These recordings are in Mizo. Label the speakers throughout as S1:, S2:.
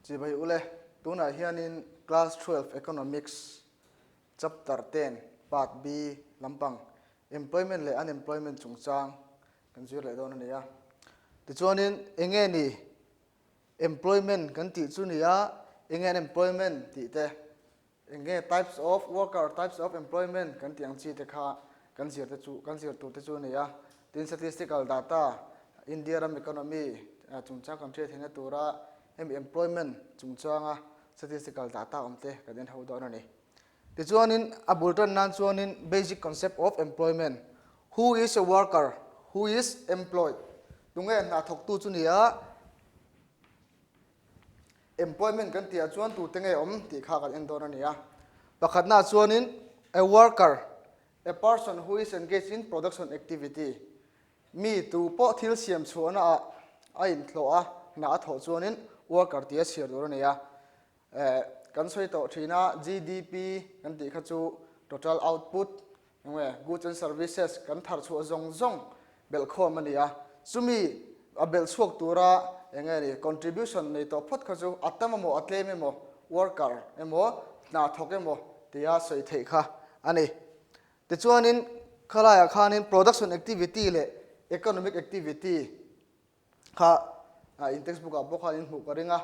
S1: Chibai ule, tunah hianin Class 12 Economics Chapter 10 Part B lampang Employment leh Unemployment chungchang kan zir leh dawn a ni a. Tichuanin enge ni Employment kan tih chu ni a, enge Unemployment tih te Eng nge types of worker, types of employment kan tih ang chi te kha kan zir te chu kan zir tur te chu a ni a. Tin statistical data, India ram economy chungchang kan hriat theihna tura hemi employment chungchanga statistical data awm te kan en ho dawn a ni. Tichuanin a bul tan nan chuanin basic concept of employment, who is a worker, who is employed, tunge hna thawktu chu ni a, Employment kan tihah chuan tute nge awm tih kha kan en dawn a ni a. Pakhatnaah chuanin a worker, a person who is engaged in production activity, mi tu pawh thil siam chhuahnaah a inhlawh a, hna a thawh chuanin worker tia chhiar tur a ni a. Eh, kan sawi tawh thin a, GDP kan tih kha chu total output, Enge goods and services kan thar chhuah zawng zawng belh khawm a ni a, chumi a belh chhuak tura enge ni contribution nei tawh phawt kha chu a tam emaw a tlem emaw worker emaw hna thawk emaw tia sawi theih kha a ni. Tichuanin khalaiah khanin production activity leh economic activity kha in textbook ah pawh khan in hmuh ka ring a.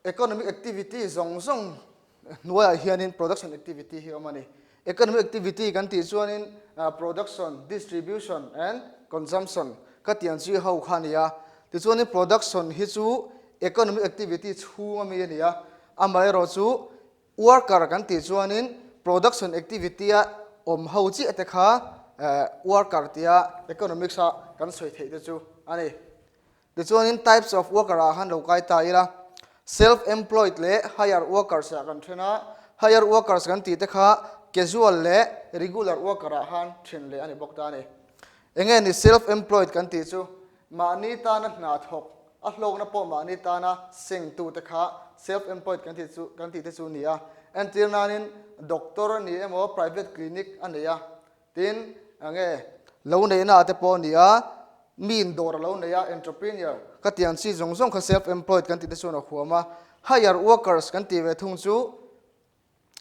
S1: Economic activity zawng zawng hnuaiah hianin production activity hi a awm a ni. Economic activity kan tih chuanin production, distribution and consumption ka tih ang chi ho kha a ni a. Tichuanin production hi chu economic activity chhung ami a ni a, amaherawh chu worker kan tih chuanin production activity a awm ho chiah te kha worker tia economics a kan sawi theih te chu a ni. Tichuanin types of worker ah khan lo kai ta ila, self employed leh hire workers ah kan then a, hire workers kan tih te kha casual leh regular worker ah khan then leh a ni bawk ta a ni. Enge ni self employed kan tih chu mahni tana hna thawk, a hlawkna pawh mahni tana seng tu te kha self employed kan tih chu kan tih te chu a ni a. Entir nanin doctor a ni emaw private clinic a nei a, Tin, enge lo neihna ah te pawh a ni a, mi in dawr a lo nei a, entrepreneur, ka tih ang chi zawng zawng kha self employed kan tih te chuan a huam a, hire workers kan tih ve thung chu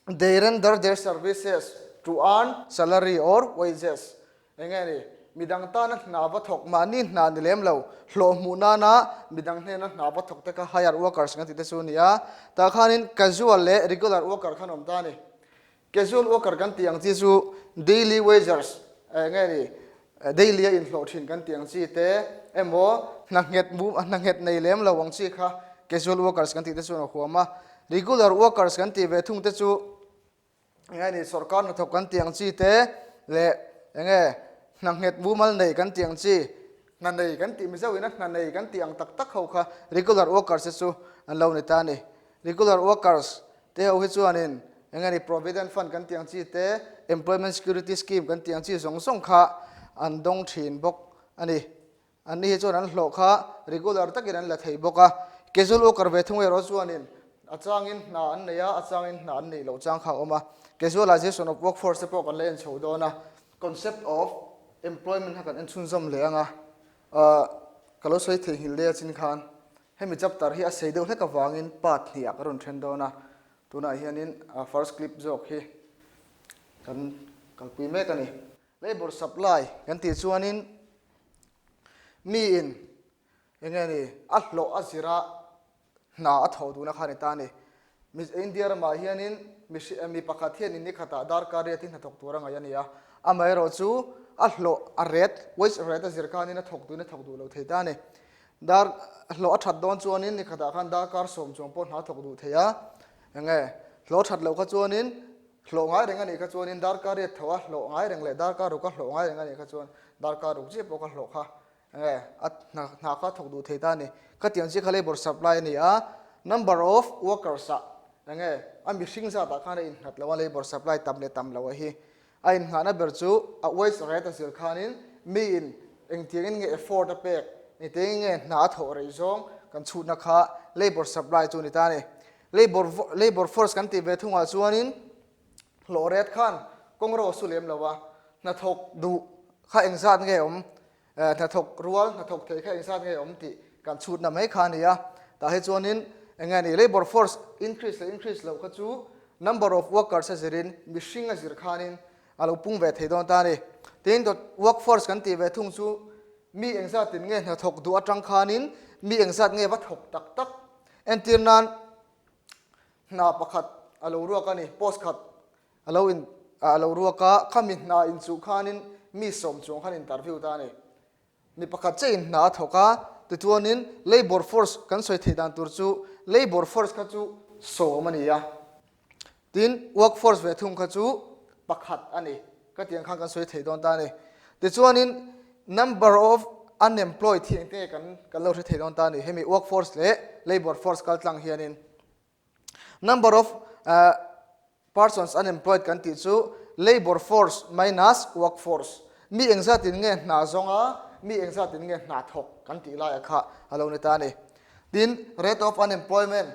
S1: they render their services to earn salary or wages, enge ni, midang tana hna va thawk, mahni hna ni lem lo, hlawh hmuh nana midang hnena hna va thawk te kha hire workers kan tih te chu a ni a, tah khanin casual leh regular worker khan awm ta a ni. Casual worker kan tih ang chi chu daily wagers eh nge ni daily a inhlawh thin kan tih ang chi te emaw hna nghet mu hna nghet nei lem lo ang chi kha casual workers kan tih te chuan a huam a. Regular workers kan tih ve thung te chu enge ni sorkar hnathawk kan tih ang chi te leh enge hna nghet mumal nei kan tih ang chi hna nei kan tih Mizo ina hna nei kan tih ang tak tak ho kha regular workers te chu an lo ni ta a ni. Regular workers Te ho hi chuanin eng nge ni Provident Fund kan tih ang chi te, Employment Security Scheme kan tih ang chi zawng zawng kha an dawng thin bawk a ni. Anni hi chuan an hlawh kha regular takin an la thei bawk a. Casual worker ve thung erawh chuanin a changin hna an nei a, a changin hna an neih loh chang kha a awm a. Casualization of workforce te pawh kan la en chho dawn a. Concept of employment kha kan en chhunzawm leh ang a. Ka lo sawi theihnghilh leh achin khan Hemi chapter hi a sei deuh hlek avangin part hnih ah ka rawn then dawn a, tunah hianin first clip zawk hi kan kalpui mek a ni. Labour supply kan tih chuanin miin enge ni a hlawh a zira hna a thawh duhna kha a ni ta a ni. India ramah hianin mi pakhat hian in ni khatah darkar riatin hnathawk tur a ngaih a ni a, amaherawhchu a hlawh a ret, wage rate a zir khanin a thawk duhin a thawk duh lo thei ta a ni. Dar hlawh a that dawn chuanin ni khatah khan darkar sawm chuang pawh hna thawk duh thei a, enge hlawh that loh kha chuanin hlawh ngai reng a nih kha chuanin darkar riat tho a hlawh ngai reng leh darkar ruk a hlawh ngai reng a nih kha chuan darkar ruk chiah pawh kha hlawh kha enge a hna hna kha thawk duh thei ta a ni. Khatiang chiah kha labour supply a ni a, number of workers ah enge a mihring zatah khan a innghat lo a labour supply tam leh tam loh a hi. A innghahna ber chu a wage rate a zir khanin miin engtiangin nge effort a pek, engtiangin nge hna a thawh rei zawng kan chhutna kha labour supply chu a ni ta a ni. Labour labour force kan tih ve thungah chuanin hlawh ret khan kawng ro a su lem lo a, hnathawk duh kha engzat nge awm Hnathawk rual, hnathawk thei kha engzat nge awm tih kan chhutna mai kha a ni a. Tah hi chuanin Eng nge ni labour force increase leh increase loh kha chu number of workers a zirin mihring a zir khanin a lo pung ve thei dawn ta a ni. Tin, work force kan tih ve thung chu mi engzat in nge hnathawk duh atang khanin mi engzat nge va thawk tak tak. Entir nan hna pakhat a lo ruak a ni, post khat a lo in a lo ruak a, khami hna inchuh khanin mi sawm chuang khan interview ta a ni. Mi pakhat chiah in hna a thawk a, tichuanin labour force kan sawi theih dan tur chu labour force kha chu sawm a ni a, tin work force ve thung kha chu pakhat a ni ka tih ang khan kan sawi theih dawn ta a ni. Tichuanin number of unemployed hi engtin nge kan kan lo hre thei dawn ta a ni, hemi work force leh labour force kal tlang hianin. Number of persons unemployed kan tih chu labour force minus work force. Mi engzatin nge hna zawng a, mi engzatin nge hna thawk kan tih laia kha a lo ni ta a ni. Tin, rate of unemployment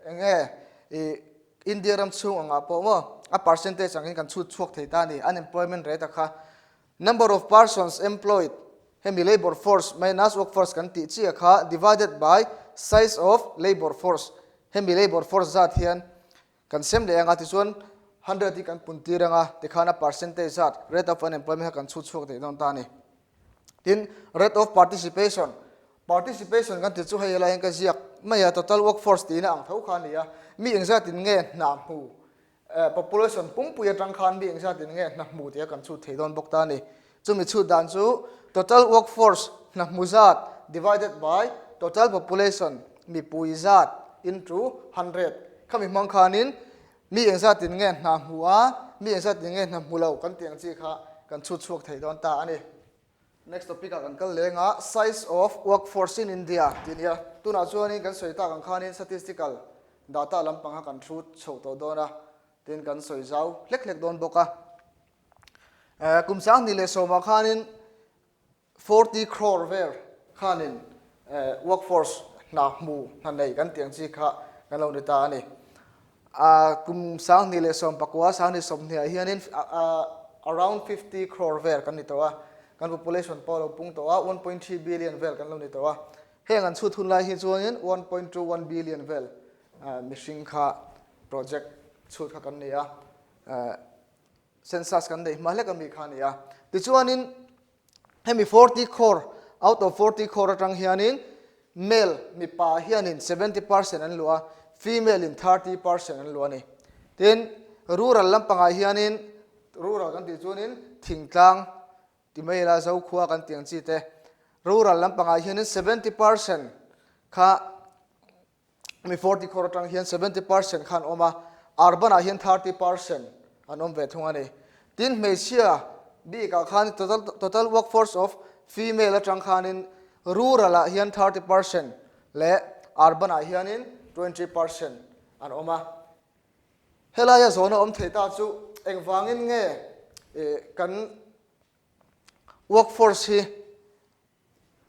S1: enge i India ram chhung angah pawh maw a percentage angin kan chhut chhuak thei ta a ni unemployment rate a kha. Number of persons employed, hemi labour force minus work force kan tih chiah kha divided by size of labour force, hemi labour force zat hian kan sem leh anga tichuan hundred hi kan pun tir anga tikhan a percentage zat rate of unemployment kha kan chhut chhuak theih dawn ta a ni. Tin, rate of participation, participation kan tih chu hei helai hian ka ziak mai a, total work force tihna ang tho kha a ni a, mi engzatin nge hna hmu Population pumpui atang khan mi engzat in nge hna hmu tih a kan chhut thei dawn bawk ta a ni. Chumi chhut dan chu total workforce hna hmu zat divided by total population mipui zat into hundred khami hmang khanin mi engzat in nge hna hmu a, mi engzat in nge hna hmu lo kan tih ang chi kha kan chhut chhuak thei dawn ta a ni. Next topic ah kan kal leng a, size of workforce in India tih a ni a. Tunah chuanin kan sawi tak ang khanin statistical data lampang kha kan thu chho tawh dawn a, tin kan sawi zau hlek hlek dawn bawk a. Kum 2010 ah khanin 40 crore vel khanin workforce hna hmu hna nei kan tih ang chi kha kan lo ni ta a ni. A kum 2019, 2020 ah hianin around 50 crore vel kan ni tawh a, kan population pawh a lo pung tawh a, 1.3 billion vel kan lo ni tawh a. Heng an chhut hun lai hi chuanin 1.21 billion vel mihring kha project chhut kha kan ni a, census kan neih hma hlek ami kha a ni a. Tichuanin Hemi 40 crore, out of 40 crore atang hianin male, mipa hianin 70% an luh a, female in 30% an luh a ni. Tin, rural lampangah hianin, rural kan tih chuanin thingtlang ti mai ila Zokhua kan tih ang chi te, rural lampangah hianin 70% kha Mi 40 crore atang hian 70% kha an awm a, urban ah hian 30% an awm ve thung a ni. Tin, hmeichhia bik ah khan total total workforce of female atang khanin rural ah hian 30% leh urban ah hianin 20% an awm a. Helaia zawhna awm thei ta chu engvangin nge kan workforce hi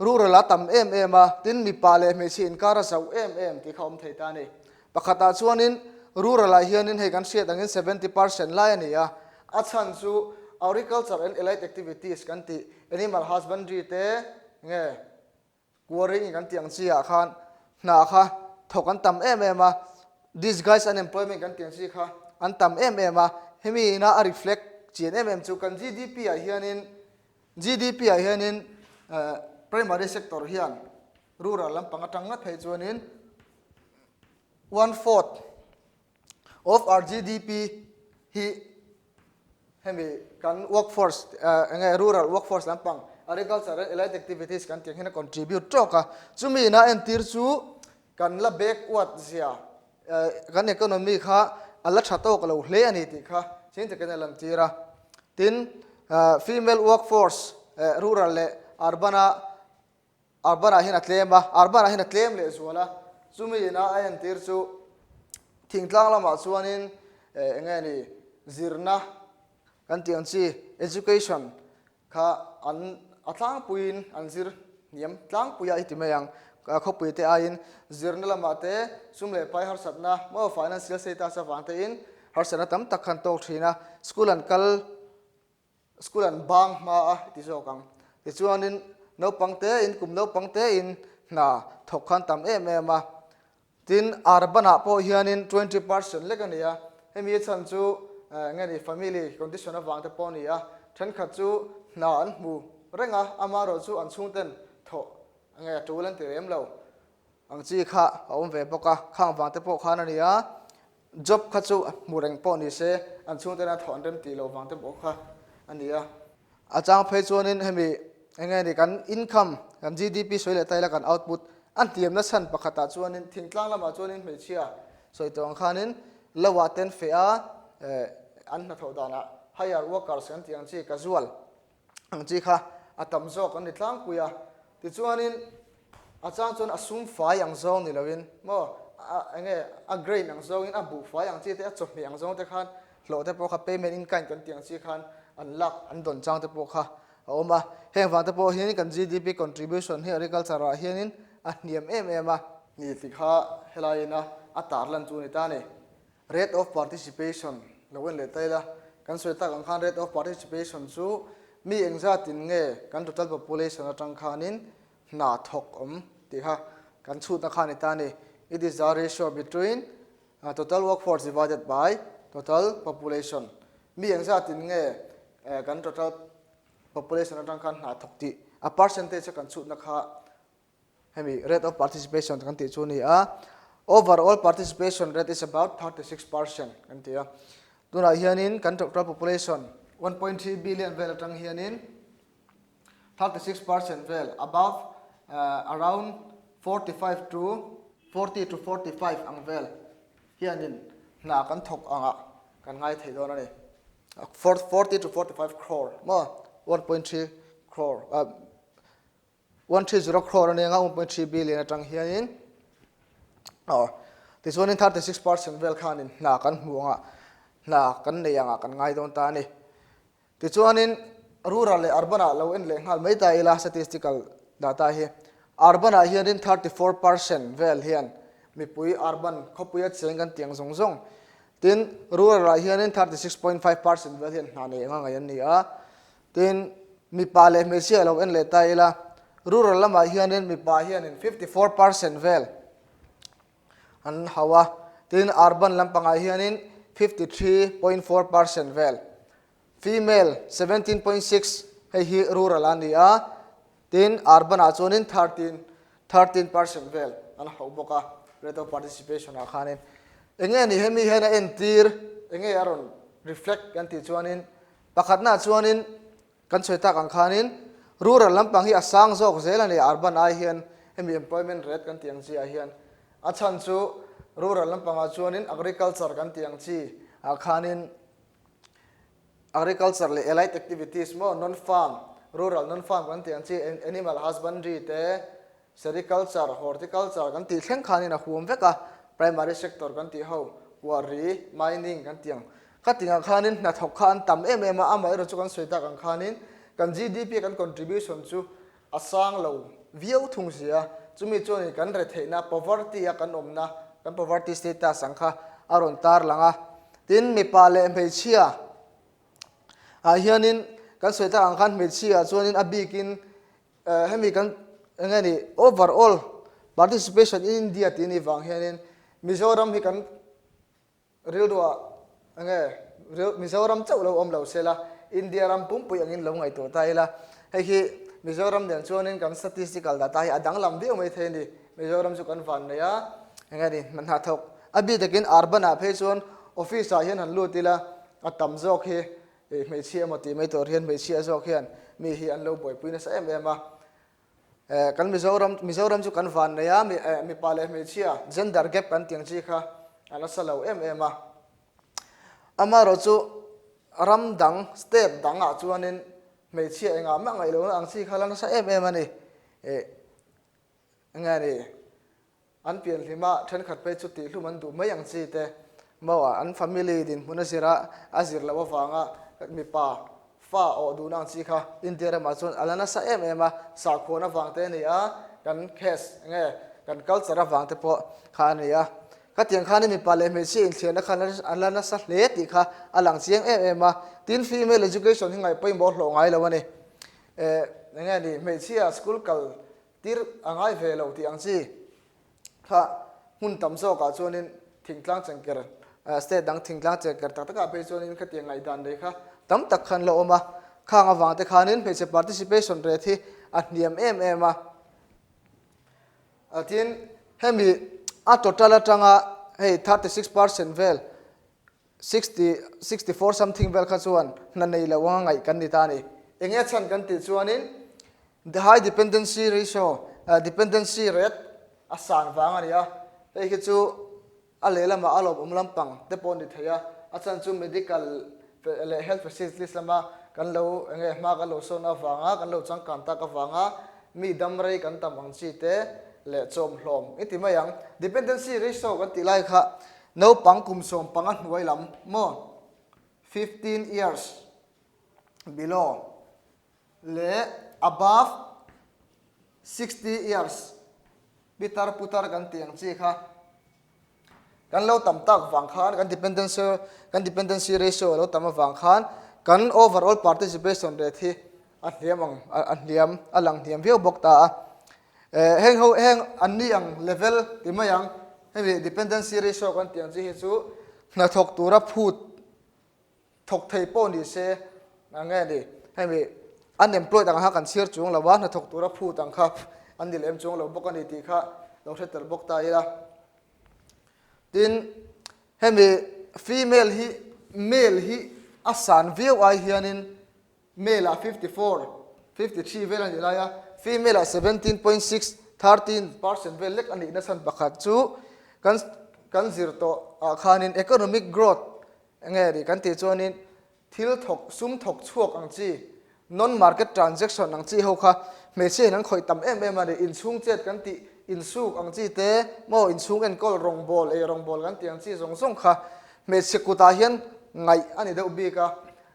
S1: Rural a tam em em a, tin mipa leh hmeichhia inkar a zauh em em tih kha awm thei ta a ni. Pakhatah chuanin rural ah hianin hei kan hriat angin 70% lai a ni a, a chhan chu agriculture and allied activities kan tih animal husbandry te nge quarrying kan tih ang chi ah khan hna kha thawk an tam em em a, disguised unemployment kan tih ang chi kha an tam em em a, hemi ina a reflect chian em em chu kan GDP ah hianin GDP ah hianin primary sector hian rural lampang atang ngat phei chuanin one fourth of our GDP hi hemi kan workforce enge rural workforce lampang agriculture and allied activities kan tih ang hian a contribute tawk a, chumi ina entir chu kan la backward zia Kan economy kha a la tha tawk lo hle a ni tih kha chiang takin a lantir a. Tin, female workforce rural leh urban-a urban-ah hian a tlem a, urban-ah hian a tlem leh zual a. Chumi ina a entir chu thingtlang lamah chuanin eng nge ni zirna kan tih ang chi education Kha an a tlangpuiin an zir hniam tlangpuia i ti mai ang. Khawpui te aiin zirna lamah te sum leh pai harsatna maw financial status avang tein harsatna tam tak khan tawk thin a, school an kal school an bang hma a i ti zawk ang. Tichuanin naupang tein kum naupang tein hna thawk khan tam em em a. Tin, urban-ah pawh hianin 20% lek a ni a, hemi a chhan chu nge ni family condition avang te pawh a ni a, thenkhat chu hna an hmu reng a, amaherawh chu an chhungten thawh nge a tul an ti rem lo ang chi kha a awm ve bawk a, khang vang te pawh khan a ni a, job kha chu hmu reng pawh ni se an chhungten a thawh an rem tih lo vang te pawh kha a ni a. A chang phei chuanin hemi eng nge ni kan income, kan GDP sawi leh ta ila kan output a hniamna chhan pakhatah chuanin thingtlang lamah chuanin hmeichhia sawi tawh ang khanin lo ah ten feh a an hnathawh danah hire workers kan tih ang chi casual ang chi kha a tam zawk an ni tlangpui a. Tichuanin a chang chuan a sum fai ang zawng ni loin maw a eng nge a grain ang zawngin a buh fai ang chi te a chawhmeh ang zawng te khan hlawh te pawh kha payment in kind kan tih ang chi khan an lak an dawn chang te pawh kha a awm a. Heng vang te pawh hianin kan GDP contribution hi agriculture ah hianin a hniam em em a. Ni tih kha helai ina a tarlan chu a ni ta a ni. Rate of participation lo en leh ta ila, kan sawi tak ang khan rate of participation chu mi engzatin nge kan total population atang khanin hna thawk awm tih kha kan chhutna kha a ni ta a ni. It is the ratio between total workforce divided by total population. Mi engzatin nge kan total population atang khan hna thawk tih a percentage a kan chhutna kha Hemi rate of participation kan tih chu a ni a, overall participation rate is about 36% kan ti a. Tunah hianin kan total population 1.3 billion vel atang hianin 36% vel above around 45 to 40 to 45 ang vel hianin hna kan thawk angah kan ngai thei dawn a ni. 40 to 45 crore maw 1.3 crore 130 crore a nia nga 1.3 billion atang hianin aw tichuanin 36% vel khanin hna kan hmu anga hna kan nei anga kan ngai dawn ta a ni. Tichuanin rural leh urban ah lo en leh nghal mai ta ila statistical data hi urban ah hianin 34% vel hian mipui urban khawpuia cheng kan tiang zawng zawng tin rural ah hianin 36.5% vel hian hna nei anga ngaih an ni a. Tin, mipa leh hmeichhia lo en leh ta ila, rural lamah hianin mipa hianin 54% vel an hau a, tin urban lampangah hianin 53.4% vel, female 17.6 hei hi rural a ni a, tin urban ah chuanin 13 13% vel an hauh bawk a, rate of participation ah khanin. Enge ni hemi hian a entir, enge a rawn reflect kan tih chuanin Pakhatnaah chuanin kan sawi tak ang khanin rural lampang hi a sang zawk zel a ni, urban ai hian hemi employment rate kan tih ang chi ah hian. A chhan chu rural lampangah chuanin agriculture kan tih ang chi ah khanin agriculture leh allied activities maw non-farm, rural non-farm kan tih ang chi animal husbandry te, Sericulture, horticulture kan tih thleng khanin a huam vek a, primary sector kan tih ho, quarry, mining kan tih ang. Khatingah khanin hnathawk kha an tam em em a, amaherawh chu kan sawi tak ang khanin kan GDP kan contribution chu a sang lo viau thung si a, chumi chuanin kan retheihna, poverty a kan awmna, kan poverty status ang kha a rawn tarlang a. Tin, mipa leh hmeichhia ah hianin kan sawi tak ang khan hmeichhia ah chuanin a bikin Hemi kan eng nge ni overall participation in India tih ni vang hianin Mizoram hi kan rilruah eng nge Mizoram chauh lo awm lo sela India ram pumpui angin lo ngaihtuah ta ila hei hi Mizoram nen chuanin kan statistical data hi a danglam viau mai thei a ni. Mizoram chu kan van nei a eng nge ni hnathawk a bik takin urban ah phei chuan office ah hian han lut ila a tam zawk hi Ih hmeichhia emaw tih mai tur hian hmeichhia zawk hian mi hi an lo buaipui nasa em em a. Eh kan Mizoram Mizoram chu kan van nei a, eh mipa leh hmeichhia gender gap kan tih ang chi kha a nasa lo em em a. Amaherawh chu ram dang state dang ah chuanin hmeichhia engah mah ngaih lohna ang chi kha la nasa em em a ni. Eh enge ni An pian hlim a, thenkhat phei chu tihhlum an duh mai ang chi te maw a, an family dinhmun a zir a, a zir loh avanga mipa fa awh duhna ang chi kha India ramah chuan a la nasa em em a, sahkhuan avang te a ni a, kan caste nge kan culture avang te pawh kha a ni a. Khatiang khanin mipa leh hmeichhia inthliarna kha a la nasa hle tih kha a lang chiang em em a, tin female education hi ngaih pawimawh hlawh ngai lo a ni. Eh enge ni hmeichhia school kal Tir a ngai ve lo tih ang chi. Kha. Hmun tam zawkah chuanin thingtlang chengker, state dang thingtlang chengker tak takah phei chuanin khatiang ngaihdan nei kha tam tak khan la awm a. Khang avang te khanin hmeichhe participation rate hi a hniam em em a. Tin, hemi a total atanga hei 36% vel, 60, 64 something vel kha chuan hna nei lo anga ngaih kan ni ta a ni. Eng nge chhan kan tih chuanin the high dependency ratio, dependency rate a san vang a ni a. Hei hi chu a lehlamah a lawmawm lampang te pawh a ni thei a, a chhan chu medical leh health facilities lama kan lo eng nge hma kan lo sawn avanga kan lo changkan tak avanga mi dam rei kan tam ang chi te leh chawmhlawm i ti mai ang. Dependency ratio kan tih lai kha Naupang kum 15 hnuai lam maw, 15 years below, leh above 60 years, pitar putar kan tih ang chi kha kan lo tam tak vang khan kan dependency kan dependency ratio a lo tam avang khan kan overall participation rate hi a hniam ang a hniam a lang hniam viau bawk ta a. Heng ho heng an ni ang level ti mai ang hemi dependency ratio kan tih ang chi hi chu hnathawk tura phut thawk thei pawh ni se nge ni hemi unemployed ang kha kan chhiar chuang lo a hnathawk tura phut ang kha an ni lem chuang lo bawk a ni tih kha lo hre tel bawk ta ila. Tin hemi female hi male hi a san viau ai hianin Male ah 54, 53 vel a nih lai a, female ah 17.6, 13% vel lek a nih na chhan pakhat chu kan kan zir tawh ah khanin economic growth enge nih kan tih chuanin thil thawk sum thawk chhuak ang chi non market transaction ang chi ho kha hmeichhia in an khawih tam em em a ni, inchhung chet kan tih insuk ang chi te maw inchhung enkawl rawngbawl ei rawngbawl kan tih ang chi zawng zawng kha hmeichhe kutah hian ngaih a ni deuh bik a.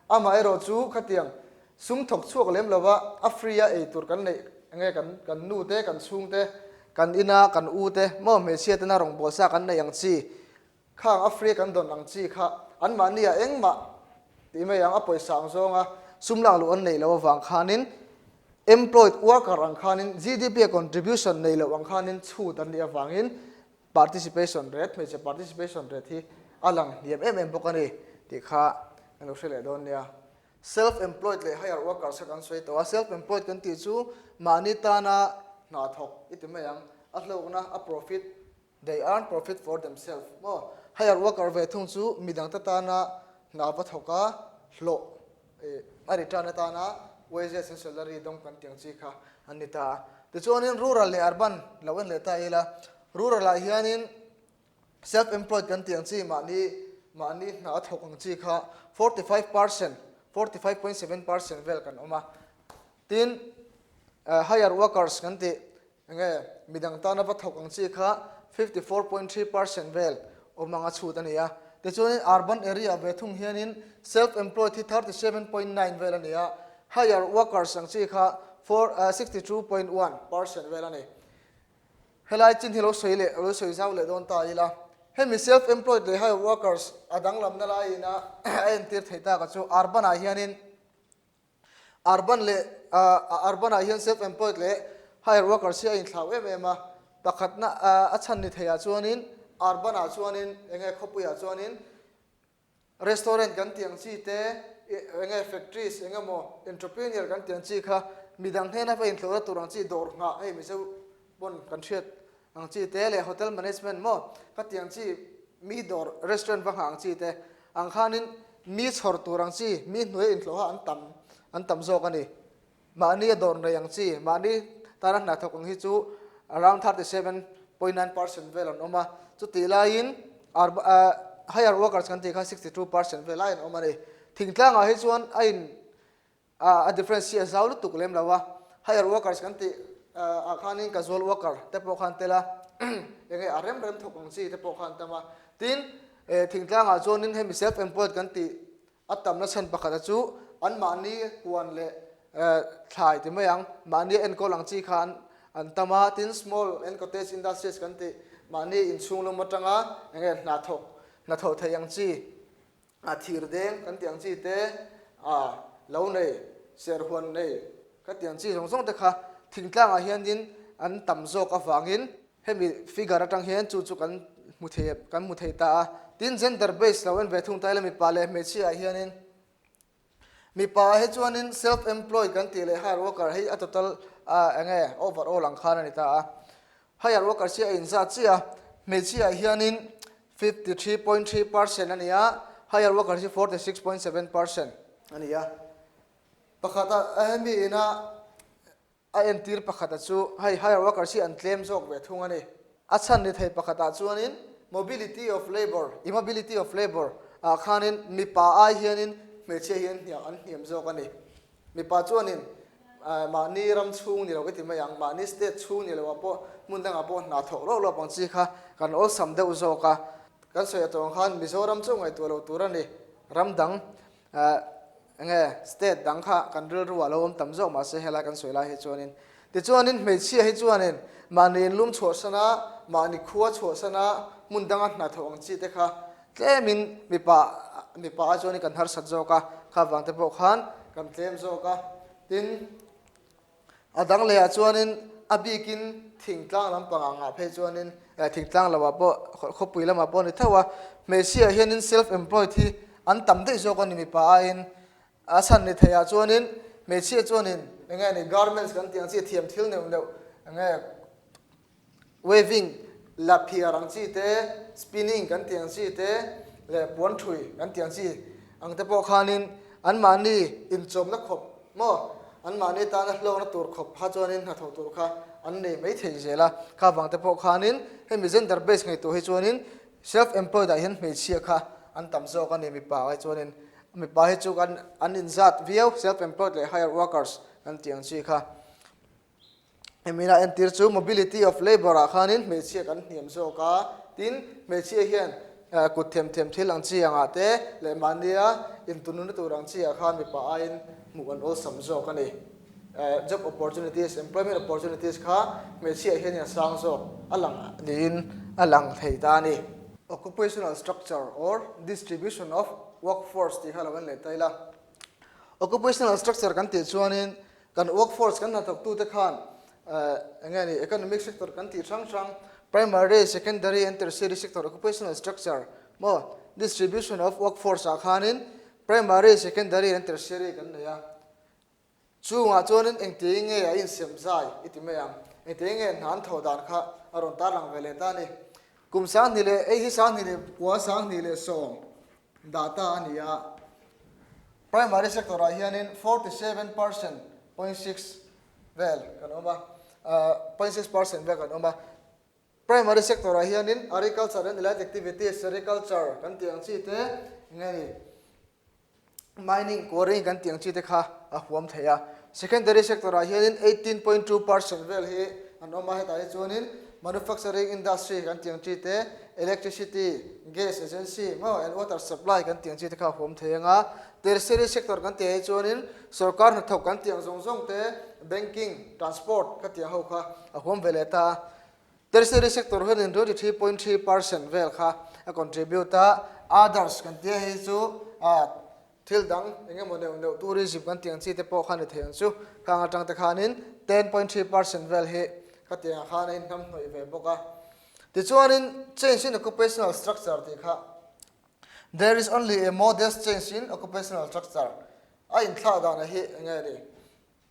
S1: Amaherawh chu khatiang sum thawk chhuak lem lova a free a ei tur kan neih enge kan kan nu te kan chhung te kan ina kan u te maw hmeichhia tena rawngbawlsa kan neih ang chi khang a free kan dawn ang chi kha anmahni ah engmah tih mai ang a pawisa ang zawnga sum lak luh an neih loh avang khanin employed worker ang khanin GDP a contribution nei loh ang khanin chhut an nih avangin Participation rate, hmeichhe participation rate hi a lang hniam em em bawk a ni tih kha kan lo hre leh dawn nia. Self employed leh hire workers kha kan sawi tawh a, self employed kan tih chu mahni tana hna thawk i ti mai ang, a hlawkna, a profit, they earn profit for themselves maw? Hire worker ve thung chu midangte tana hna va thawk a, hlawh a return atana wages and salary dawng kan tih ang chi kha an ni ta a. Tichuanin rural leh urban lo en leh ta ila, rural ah hianin self employed kan tih ang chi mahni mahni hna a thawk ang chi kha 45%, 45.7% vel kan awm a. Tin, hire workers kan tih Enge midang tana va thawk ang chi kha 54.3% vel awm anga chhut a ni a. Tichuanin urban area ve thung hianin self employed hi 37.9 vel a ni a, hire workers ang chi kha 62.1% vel a ni. Helai chin hi lo sawi leh lo sawi zau leh dawn ta ila, hemi self employed leh hire workers a danglamna laiin a entir thei tak a chu urban ah hianin Urban leh urban ah hian self employed leh hire workers hi a inthlau em em a, pakhatna a chhan ni thei ah chuanin urban ah chuanin eng nge khawpui ah chuanin restaurant kan tih ang chi te eng nge factories eng emaw entrepreneur kan tih ang chi kha midang hnena va inthlawhna tur ang chi dawr nghah hei mizo pawn kan hriat ang chi te leh hotel management maw ka tih ang chi mi dawr restaurant va nghah ang chi te ang khanin mi chhawr tur ang chi mi hnuai inhlawha an tam an tam zawk a ni. Mahni a dawr nei ang chi mahni tana hna thawk ang hi chu around 37.9% vel an awm a, chutih laiin hire workers kan tih khan 62% vel lai an awm a ni. Thingtlangah hi chuan a in A difference hi a zau lutuk lem lo a, hire workers kan tih ah khanin casual worker te pawh khan tel a, eng nge a rem rem thawk ang chi te pawh khan tam a. Tin, thingtlangah chuanin hemi self employed kan tih a tamna chhan pakhat a chu anmahni huan leh thlai ti mai ang, mahni enkawl ang chi kha an tam a, tin small and cottage industries kan tih mahni inchhung lum atanga eng nge hna thawk hna thawh theih ang chi A thir deng kan tih ang chi te, a lo nei, serhuan nei ka tih ang chi zawng zawng te kha thingtlangah hianin an tam zawk avangin. Hemi figure atang hian chu chu kan hmu thei kan hmu thei ta a. Tin, gender based lo en ve thung ta ila mipa leh hmeichhia ah hianin mipa ah hi chuanin self employed kan tih leh hire worker hi a total ah enge overall ang khan a ni ta a. Hire worker hi a inzat chiah a, hmeichhia ah hianin 53.3% a ni a, hire worker hi 46.7% a ni a. Pakhat a hemi ina A entir pakhata chu hei hire workers hi an tlem zawk ve thung a ni. A chhan ni thei pakhatah chuanin mobility of labour, immobility of labour, ah khanin mipa ai hianin hmeichhia hi an hniam an hniam zawk a ni. Mipa chuanin mahni ram chhung ni lo i ti mai ang, mahni state chhung ni loah pawh hmun dangah pawh hna thawk lawk lawk ang chi kha kan awlsam deuh zawk a. Kan sawi atawng khan Mizoram chu ngaihtuah lo tur a ni. Ram dang Enge state dang kha kan rilru ah lo awm tam zawk mahse helai kan sawi lai hi chuanin tichuanin hmeichhia hi chuanin mahni inlum chhuahsan a, mahni khua chhuahsan a, hmun danga hna thawh ang chi te kha tlemin mipa mipa ah chuanin kan harsat zawk a, kha vang te pawh khan kan tlem zawk a, tin A dang lehah chuanin a bikin thingtlang lampang ah ngah phei chuanin eh thingtlang lamah pawh khawpui lamah pawh a ni tho a, hmeichhia hianin self employed hi an tam daih zawk a ni mipa aiin a chhan ni theiah chuanin hmeichhia chuanin eng nge ni garments kan tih ang chi thiam thil neuh neuh eng nge Weaving, la phiar ang chi te, spinning kan tih ang chi te leh puan thui kan tih ang chi ang te pawh khanin anmahni inchawmna khawp maw, anmahni tana hlawkna tur khawp kha chuanin hnathawh tur kha an nei mai thei zel a. Kha vang te pawh khanin hemi gender based ngei tur hi chuanin self employed ah hian hmeichhia kha an tam zawk a ni mipa ah hi chuanin mipa hi chu kan an inzat viau self employed leh hire workers kan tih ang chi kha. Hemi a entir chu mobility of labour ah khanin hmeichhia kan hniam zawk a, tin hmeichhia hian kut them them thil ang chi angah te leh mahnia intununa tur ang chi ah khan mipa aiin hmuh an awlsam zawk a ni. Job opportunities, employment opportunities kha hmeichhia hianin a sang zawk a lang niin a lang thei ta a ni. Occupational structure or distribution of workforce tih kha lo en leh ta ila. Occupational structure kan tih chuanin Kan workforce kan hnathawktute khan eng nge ni economic sector kan tih hrang hrang primary, secondary and tertiary sector occupational structure maw distribution of workforce ah khanin primary, secondary and tertiary kan nei a. Chungah chuanin engtiang nge a insem zai i ti mai ang, engtiang nge hna an thawh dan kha a rawn tarlang ve leh ta a ni. Kum 20 leh ei hi 20 leh kua 20 leh sawm data a ni a. Primary sector ah hianin 47 percent point six vel kan awm a, point six percent vel kan awm a. Primary sector ah hianin agriculture and allied activities, sericulture kan tih ang chi te, eng nge ni, mining, quarrying kan tih ang chi te kha a huam thei a. Secondary sector ah hianin 18.2% vel hi an awm a, hetah hi chuanin manufacturing industry kan tih ang chi te, electricity, gas agency maw and water supply kan tih ang chi te kha a huam thei ang a. Tertiary sector kan tih ah hi chuanin sorkar hnathawk kan tih ang zawng zawng te, banking, transport ka tih ang ho kha a huam ve leh ta a. Tertiary sector hianin 23.3% vel kha a contribute a, others kan tih ah hi chu Thil dang eng emaw neuh neuh tourism kan tih ang chi te pawh kha ni thei ang chu. Khang atang te khanin 10.3% vel hi khatiangah khan a inhnamhnawih ve bawk a. Tichuanin change in occupational structure tih kha There is only a modest change in occupational structure a inthlah dan hi eng nge ni?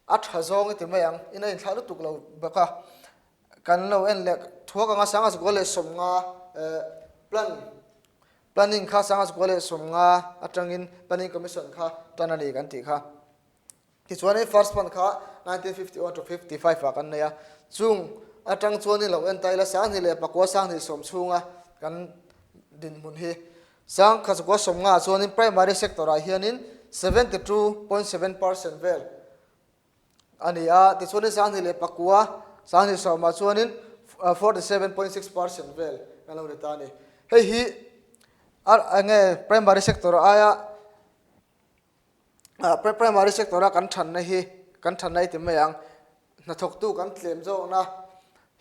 S1: A tha zawng i ti mai ang, in a inthlah lutuk lo bawk a. Kan lo en leh thuak anga 10,050 plan Planning kha 10,050 atangin Planning Commission kha tan a ni kan tih kha. Tichuanin first fund kha 1951 to 55 ah kan nei a, chung atang chuanin lo en ta ila 2009 2010 chhunga kan dinhmun hi 10,050 ah chuanin primary sector ah hianin 72.7% vel a ni a, tichuanin 2009 2010 ah chuanin 47.6% vel kan lo ni ta a ni. Hei hi a enge primary sector aia primary sector a kan thanna hi kan thanna i ti mai ang, hnathawktu kan tlem zawkna.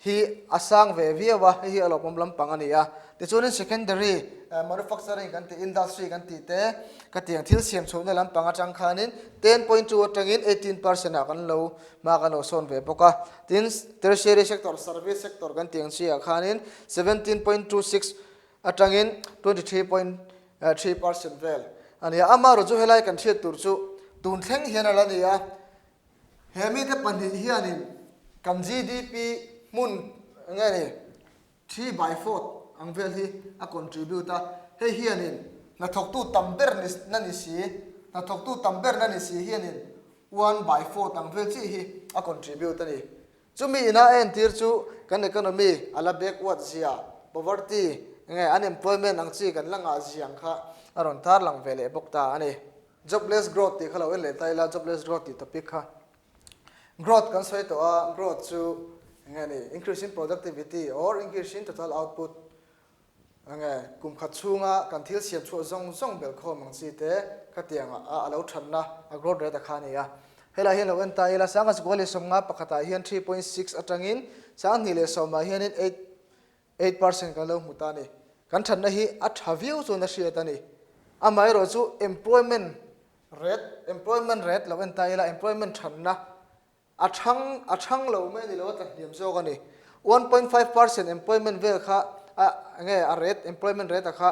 S1: Hi a sang ve viau a, hei hi a lawmawm lampang a ni a. Tichuanin secondary manufacturing kan tih, industry kan tih te ka ti ang thil siam chhuahna lampang atang khanin 10.2 atangin 18 percent ah kan lo hma kan lo sawn ve bawk a. Tin, tertiary sector, service sector kan tih ang chi ah khanin 17.26 atangin 23.3 percent vel a ni a. Amaherawhchu chu helai kan hriat tur chu tun thleng hian a la ni a. He mite pahnih hianin kan GDP hmun nge ni 3/4 ang vel hi a contribute a, hei hianin hnathawktu tam ber na ni si, hnathawktu tam ber na ni si hianin 1/4 ang vel chiah hi a contribute a ni. Chumi ina a entir chu kan economy a la backward zia, poverty nge unemployment ang chi kan la ngah zia ang kha a rawn tarlang ve leh bawk ta a ni. Jobless growth tih kha lo en leh ta ila, jobless growth tih topic kha. Growth kan sawi tawh a, growth chu eng nge ni, increase in productivity or increase in total output eng nge, kum khat chhunga kan thil siam chhuah zawng zawng belh khawm ang chi te khatiang a a lo thatna a growth rate a kha a ni a. Helai hian lo en ta ila, Sangha Sukua leh 50 pakhatah hian 3.6 atangin 21 ah hianin 8 8% kan lo hmu ta a ni. Kan thatna hi a tha viau chuan a hriat a ni. Amaherawh chu employment rate, employment rate lo en ta ila employment thatna a thang a thang lo mai a ni lo a tla hniam zawk a ni. 1.5% employment vel kha a nge a rate employment rate a kha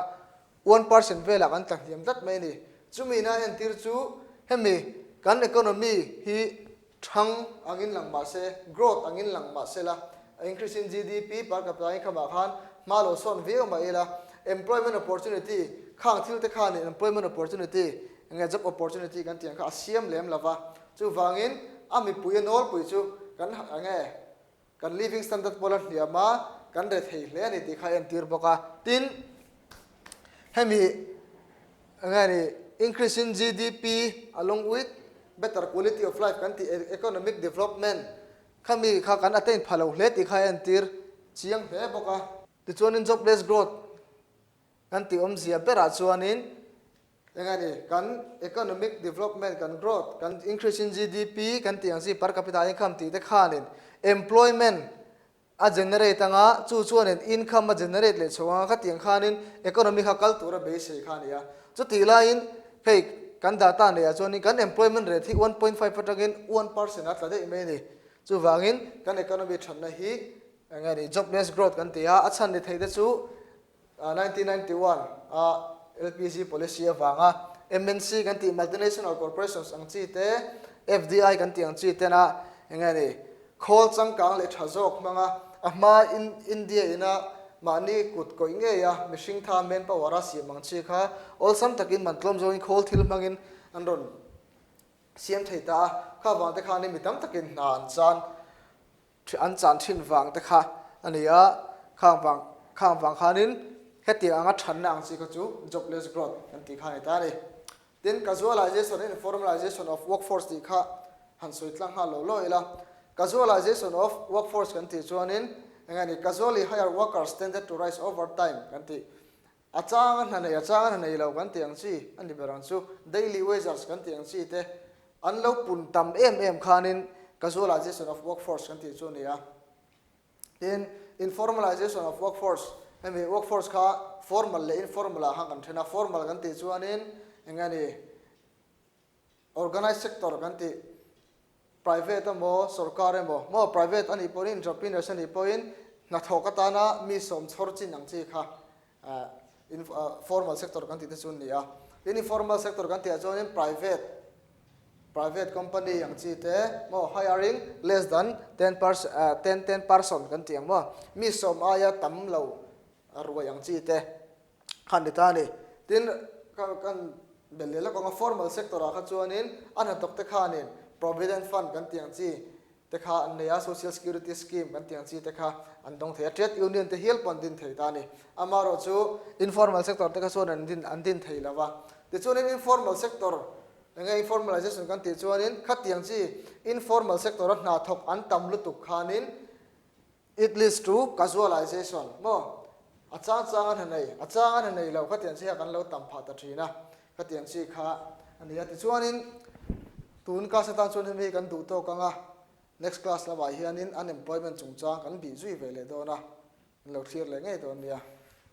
S1: 1% velah kan tla hniam tlat mai a ni. Chumi na entir chu hemi kan economy hi Thang angin lang mah se, growth angin lang mah se la, increase in GDP per capita income ah khan hma lo sawn viau mah ila, employment opportunity, khang thil te khanin employment opportunity nge job opportunity kan tih ang kha a siam lem lo va, chuvangin a mipui a nawlpui chu kan nge Kan living standard pawh la hniam a, kan re thei hle a ni tih kha a entir bawk a. Tin, hemi enge ni increase in GDP along with better quality of life kan tih economic development khami kha kan attain pha lo hle tih kha a entir chiang hle bawk a. Tichuanin jobless growth kan tih awmzia berah chuanin Eng a ni, kan economic development, kan growth, kan increase in GDP kan tih ang chi per capita income tih te khanin employment a generate anga chu chuanin income a generate leh chho anga khatiang khanin economy kha kal tura beisei kha a ni a. Chutih laiin hei kan data neihah chuanin kan employment rate hi 1.5 atangin 1% a tla daih mai a ni. Chuvangin kan economy thatna hi eng a ni jobless growth kan ti a, a chhan ni thei te chu 1991 a LPG policy avanga MNC kan tih multinational corporations ang chi te, FDI kan tih ang chi tena eng nge ni khawl changkang leh tha zawk hmanga a hma India ina mahni kut kawih ngei a mihring tha manpower a siam ang chi kha awlsam takin man tlawm zawngin khawl thil hmangin an rawn siam thei ta a, kha vang te khanin mi tam takin hna an chan. An chan thin vang te kha a ni a, khang vang khang vang khanin hetiang anga thanna ang chi kha chu jobless growth kan tih kha a ni ta a ni. Tin, casualization and informalization of workforce tih kha han sawi tlang nghal lo lo ila. Casualization of workforce kan tih chuanin eng nge ni, casually hired workers tended to rise over time kan tih. A chang a hna nei, a chang a hna nei lo kan tih ang chi a ni ber ang chu. Daily wagers kan tih ang chi te an lo pun tam em em khanin casualization of workforce kan tih chu a ni a. Tin, informalization of workforce, hemi workforce kha formal leh informal ah khan kan then a. Formal kan tih chuanin eng nge ni, Organized sector kan tih, private emaw, sorkar emaw, maw private a nih pawhin entrepreneurs a nih pawhin hnathawk atana mi sawm chhawr chin ang chi kha formal sector kan tih te chu an ni a. Tin, informal sector kan tih ah chuanin private, private company ang chi te maw hiring less than ten person, ten ten person kan tih ang maw, mi sawm aia tam lo ruai ang chi te. khan ni ta a ni. Tin, ka kan bel leh lawk ang a, formal sector ah kha chuanin a hnathawk te khanin provident fund kan tih ang chi te kha an nei a, social security scheme kan tih ang chi te kha an dawng thei a, trade union te hial pawh an din thei ta a ni. Amaherawh chu informal sector te kha chuan an din an din thei lo va. Tichuanin informal sector eng nge informalization kan tih chuanin khatiang chi informal sector a hnathawk an tam lutuk khanin It leads to casualization maw? A chang chang a hna nei, a chang a hna nei lo khatiang chi kha kan lo tam phah ta thin a, khatiang chi kha a ni a. Tichuanin tun class atan chuan hemi hi kan duh tawk ang a. Next class lamah hianin unemployment chungchang kan bih zui ve leh dawn a, in lo thlir leh ngei dawn nia.